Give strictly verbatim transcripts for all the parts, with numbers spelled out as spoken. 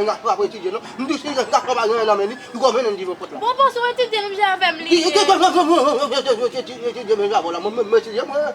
etidye, gason ap etidye non. M di si gason pa gen anyen nan men li, li konn mennen l devan pòt la. Bon, panse w etidye menm jan avè m li ye. Etidye menm jan avè w la, mwen menm etidye mwen.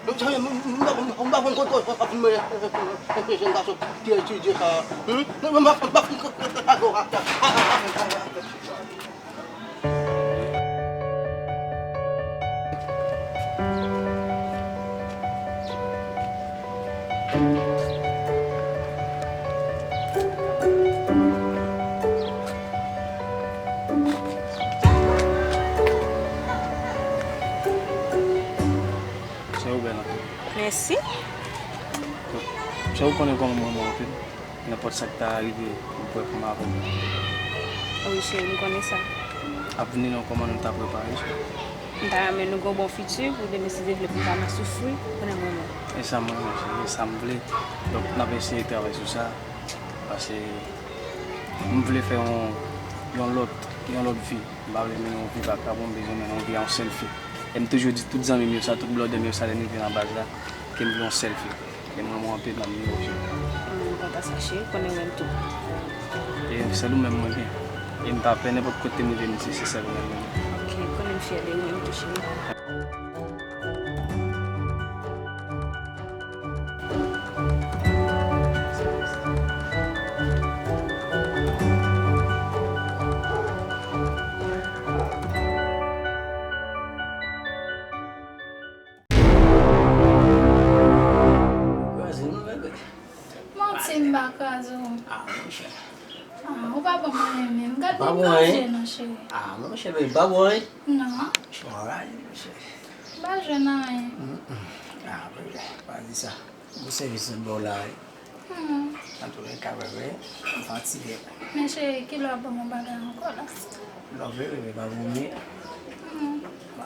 M pa konn kote w ap mwen jèn gason ki etidye sa. Cheri, ou bèl anpil. Mèsi. Cheri, ou konnen kòman m renmen w anpil. Nenpòt sa k ta rive, ou prè pou m avè w. Wi, cheri, m konnen sa. Ap vini non, kòman nou ta prepare, cheri? M ta renmen nou gen yon bon fiti pou demen, si Dye vle, pou m pa nan soufri pandan m renmen w. E sa m renmen, cheri, e sa m vle. Donk, n ap eseye travay sou sa. Paske m vle fè yon, yon lòt, yon lòt vi. M pa vle mennen yon vi vakabon, m bezwen mennen yon vi a yon sèl fi. E m toujou di tout zanmi m yo sa, tout blòdè m yo sa, lè m rive nan baz la, ke m vle yon sèl fi. E m renmen w anpil, m ap mouye w, cheri. M kontan sa, cheri, konnen w renmen m tou. E sèl ou menm mwen gen. E m pa pè nenpòt kote m rive, m di se sèl ou menm mwen gen. Ok, konnen m fyè de ou menm tou, cheri. Kraze m non, bebe. Manti, m pa kraze w. Ah, monchè. Ah, ou pa ban m anyen menm. Gad menm nan je non, cheri. Ah, monchè, bebe, pa bon, hein? Non. Ah, monchè, anraje, monchè. M pa jwenn anyen. Mm, mm. Ah, bebe, pa di sa. Bon sèvis m ba w la, wi. Hmm. Antoulèka, bebe, m fatige. Men cheri, kilè w ap ban m yon bagay ankò la? Love, bebe, pa vomi. Hmm.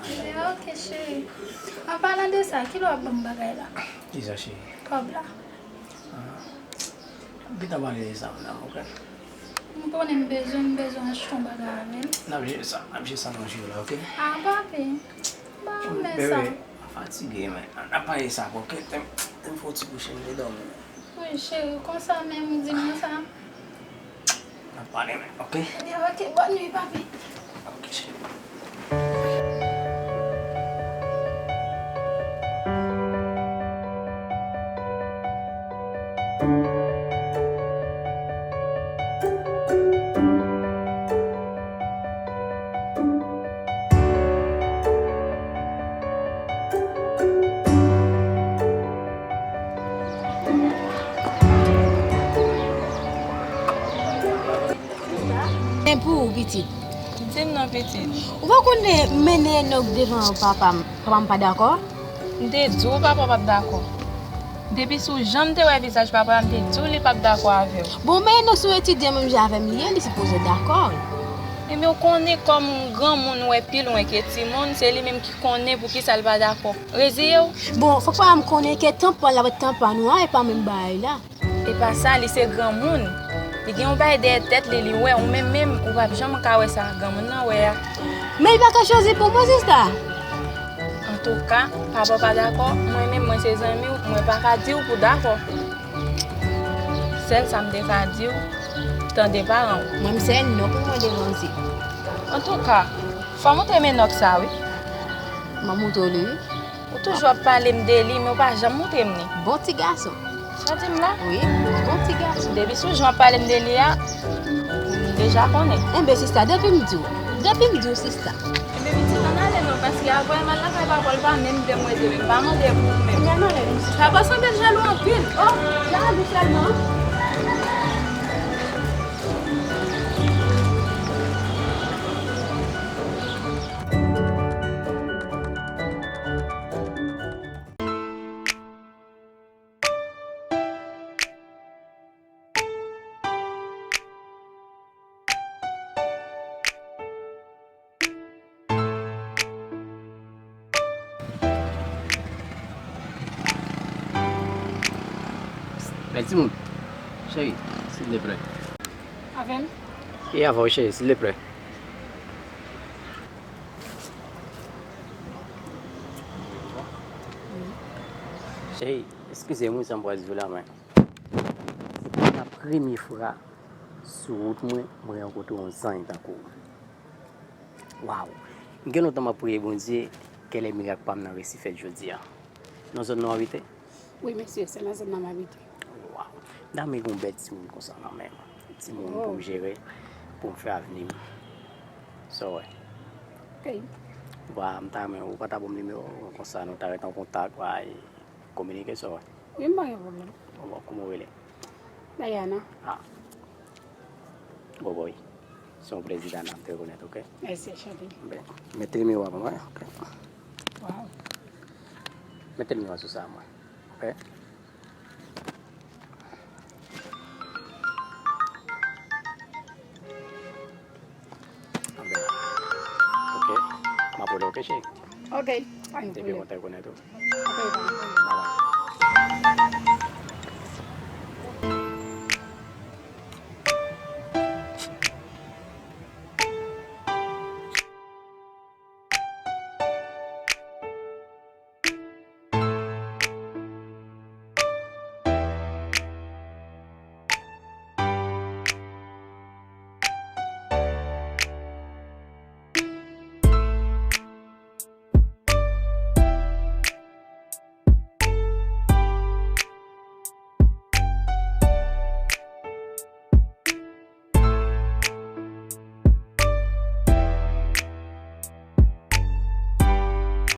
Bebe, ok, cheri. An palan de sa, kilè w ap ban m bagay la? Kisa, cheri? Kòb la. Ah. M gentan pale de sa, mon amour, ok? M konnen m bezwen, m bezwen achte yon bagay avè l. N ap jere sa, n ap jere sa nan jou la, ok? Ah, papi. M pa renmen sa. Bebe, m fatige, men. N ap pale sa, ok? Tè m, tè m fè yon ti kouche, m vle dòmi. Wi, cheri, konsa menm ou di m sa? N ap pale, men, ok? Ebyen, ok, bòn nwi, papi. Ok, cheri. Men pou ou, pitit. Di m non, pitit. Ou pa konn lè m mennen Enòk devan papa m, papa m pa dakò? M te di w papa w p ap dakò. Depi sou jan m te wè vizaj papa a, m te di w li p ap dakò avè w. Bon, men Enòk se yon etidyan menm jan avè m li ye, li sipoze dakò. Ebyen, ou konnen kòm granmoun wè pi lwen ke timoun, se li menm ki konnen poukisa l pa dakò. Reziye w. Bon, fòk papa m konnen ke tan pa l avèk tan pa nou a, e pa menm bagay la. E pa sa, li se granmoun. Li gen yon bagay dèyè tèt li, li wè, ou menm menm, ou p ap janm ka wè sa granmoun nan wè a. Men li pa ka chwazi pou mwen, sista. Antouka, papa w pa dakò, mwen menm, mwen se zanmi w, mwen pa ka di w pou w dakò. Sèl sa m te ka di w, tande paran w. Mwen, m se Enòk pou mwen devan zye. Antouka, fò w montre m Enòk sa, wi. M ap montre w li, wi. Ou toujou ap pale m de li, men ou pa janm montre m li. Bon ti gason. Sa w di m la? Wi, bon ti gason. Depi sou jan w ap pale m de li a, m deja konnen. Enben, sista, depi m di w, depi m di w, sista. Enben, pitit, ann ale non, paske apre m al lakay papa w, l pa menm vle m rete menm. Pa mande pou ou menm. Papa sanble l jalou anpil. Oh, jalou sèlman. Mèsi, moun. Cheri, silvouplè. Avè m? E avè w, cheri, silvouplè. Cheri, eskize m wi sa m pral di w la, men se pa la premye fwa sou wout mwen, mwen rankontre yon zanj tankou w. Waw! M gen lontan m ap priye Bondye, kèlè mirak pa m nan resi fèt jodi a. Nan zòn nan w abite? Wi, mesye, se nan zòn nan m abite. Waw! Dam, gen yon bèl timoun konsa nan men m. Timoun pou m jere, pou m fè avni m. Sa w wè? Ok. Wa, m ta renmen ou pa ta ban m nimewo w konsa, nou ta ret an kontak, wa, e kominike, sa w wè? Wi, m pa gen pwoblèm. Bon, bon, kòman w rele? Dayana. Ah. Bon, bon, wi. Se yon plezi, Dayana, m te rekonèt, ok? Mèsi, cheri. Ben, mete nimewo a pou mwen, ok? Waw. Mete nimewo a sou sa, mwen, ok? Ok. M ap rele w, ok, cheri? Ok. Pa gen pwoblèm. Depi mwen te rekonèt ou. Ok, pa gen pwoblèm. Bye bye.